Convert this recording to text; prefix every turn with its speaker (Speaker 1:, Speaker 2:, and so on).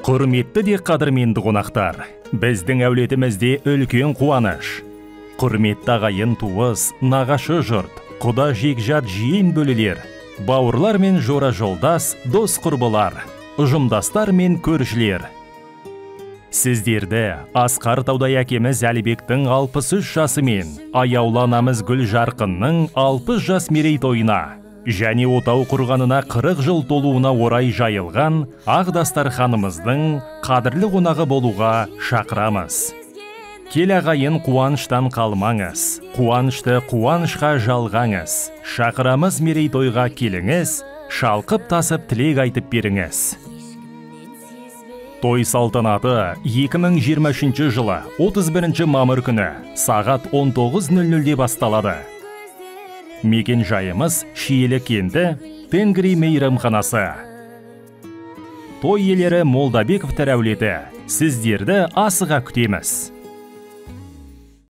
Speaker 1: Құрметті де қадірменді қонақтар, біздің әулетімізде үлкен қуаныш. Құрметті ағайын туыс, нағашы жұрт, құда жекжат жиен бөлелер, бауырлар мен жора жолдас, дос құрбылар, ұжымдастар мен көршілер. Сіздерді асқар таудай әкеміз Әлібектің 63 жасы мен аяулы анамыз Гүл Жарқынның 60 жас мерейтойына және отау құрғанына 40 жыл толуына орай жайылған ақ дастарханымыздың қадірлі қонағы болуға шақырамыз. Кел ағайын, қуаныштан қалмаңыз, қуанышты қуанышқа жалғаңыз. Шақырамыз мерейтойға келіңіз, шалқып тасып тілек айтып беріңіз. Той салтанаты 2023 жылы 31 мамыр күні сағат 19:00-де басталады. Мекен жайымыз Шиелі кенті, Тенгри мейрамханасы. Той иелері Молдабековтар әулеті. Сіздерді асыға күтеміз.